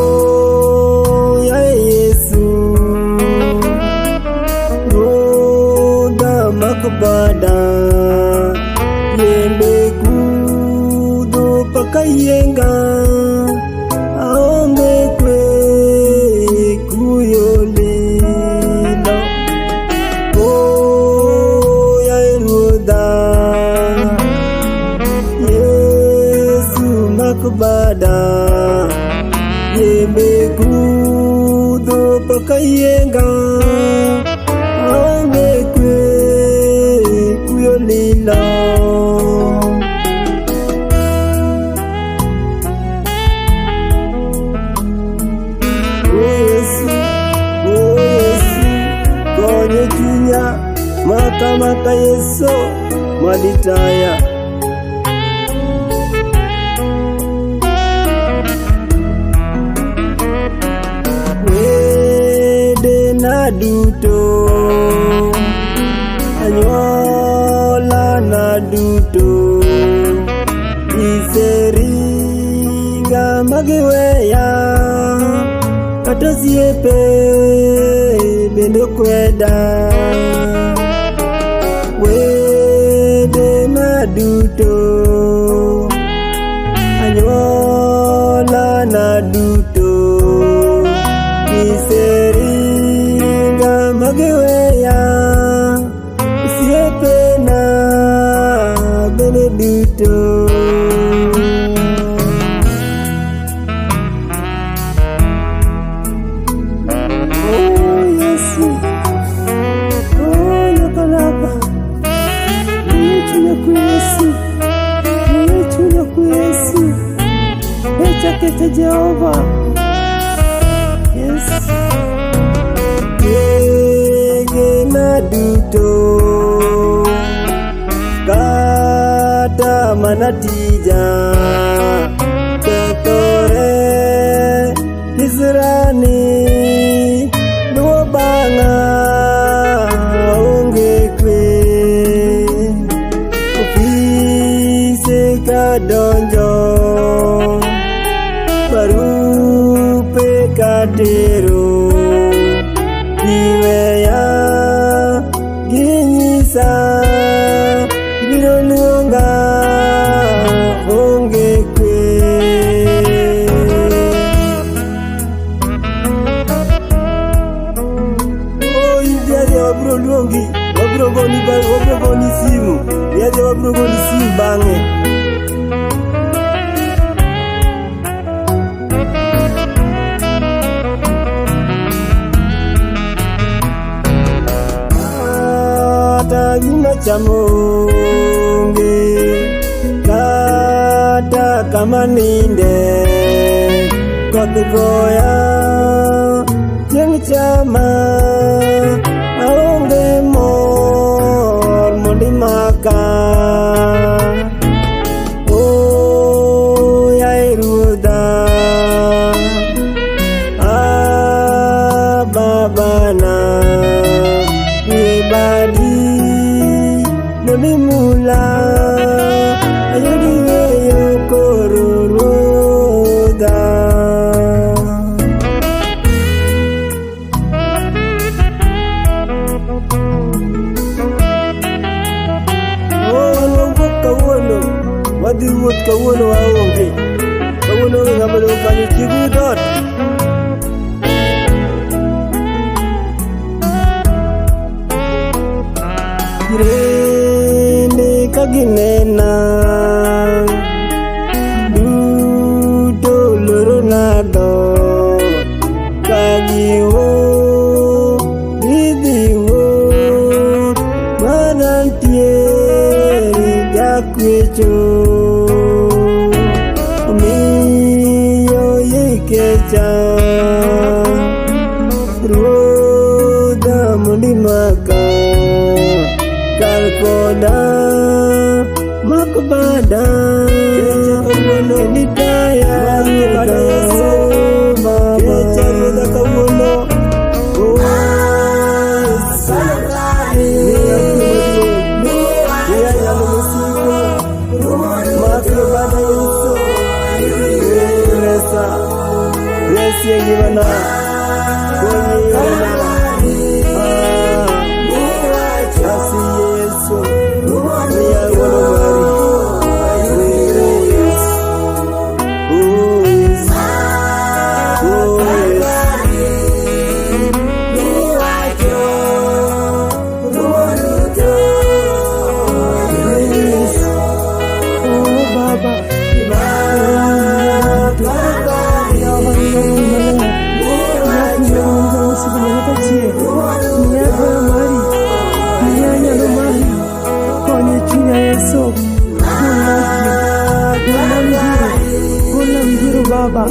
Oh, ya Yesu, Ruodha makbada, yembe kudho paka yienga, aonge kwe kuyo lilo. Oh, ya Ruodha, Yesu makbada, yembe kudho paka yienga, aonge kwe kuyo lilo. Yesu, oh Yesu, konye chunya, maka maka Yesu, maditaya. Wedena duto, anyuolana duto, iseringa magiweya, kata osiepe bende kweda. Wedena duto, anyuolana duto, iseringa magiweya, osiepena bende duto. Oh Yesu, oh Nyakalaka, miyo chunya kwe Yesu, miyo chunya kwe Yesu, kecha kecha Jehova. Yes. Wegena duto, kata mana tija, kethore kisirani, luwo bang'a onge kwe. Ofise kadonjo, barupe katero, giweya ginyisa, gibiro luonga onge kwe. Oh, in wabiro luongi, wabiro goni wabiro goni simu, yadhi wabiro goni simu bang'e. Kata gima chamo onge, kata kama ninde, koth goya, chieng' chama, aonge mor mondo imaka. Oh, yaye Ruodha, ah, Babana, ibadi mondo imula, ayudi weyo koro Ruodha. Oh, wan wawuok kawuono, wadhi wuoth kawuono waonge. Kawuono onge ng'ama dong' kanyo, chieguru dhoot. Jirende ka ginena, duto lorona dhoot. Ka giwuok, gidhi wuoth, mana ntiere jakwecho. Omiyo ikecha, Ruodha mondo imaka, kar koda mak bada. kawuono. Nitaya Mako bada Yesu. Baba. Kecha ruodha kawuono. Oh, Yesu. Miya kwe maduong'. Miya nyalo mosiko. Mako bada Yesu. Eh, resa. Resi e ngimana. Kony e yorena. Ah, asi Yesu. Miya ng'wono mari. Oh, Yesu. Oh, Yesu. Oh, Yesu. Yesu. Oh Baba. Miya hoyo mari, miya nyalo mari, kony e chunya Yesu. Golna midhiero, golna midhiero Baba.